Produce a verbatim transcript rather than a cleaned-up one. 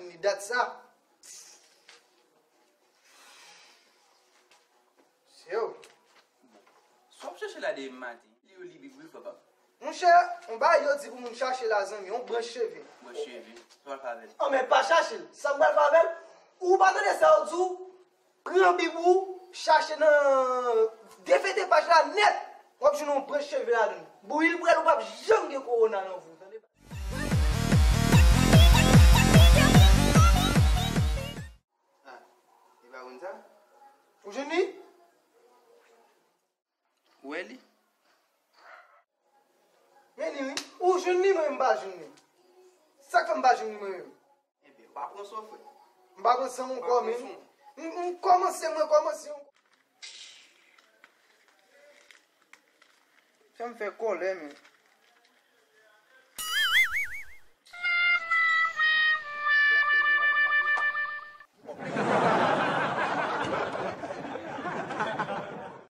Li dat sa. Se yo. Sa w ap chèche la depi maten? Li yo li Bib wi, papa. Monchè, yon bagay yo di pou moun chache la, zanmi, yon branch cheve. Branch cheve. Sa w ap fè avè l? An, men pa chache l. Sa m pral fè avè l? Ou pa tande sa yo di w? Pran Bib ou, chache nan, defete paj la nèt. W ap jwenn yon branch cheve ladan l. Bouyi l prè l, ou p ap janm gen kowona nan vi w, tande? Ah, li pa konn sa? Ou jwenn li? Ou wè li? Men li wi. Ou jwenn li, mwen m pa jwenn li. Sa k fè m pa jwenn li mwen menm? Ebyen, pa pran sa w fè. M pa pran san m ankò, men. M, m kòmanse, mwen kòmanse ankò. Fè m fè kòlè, men.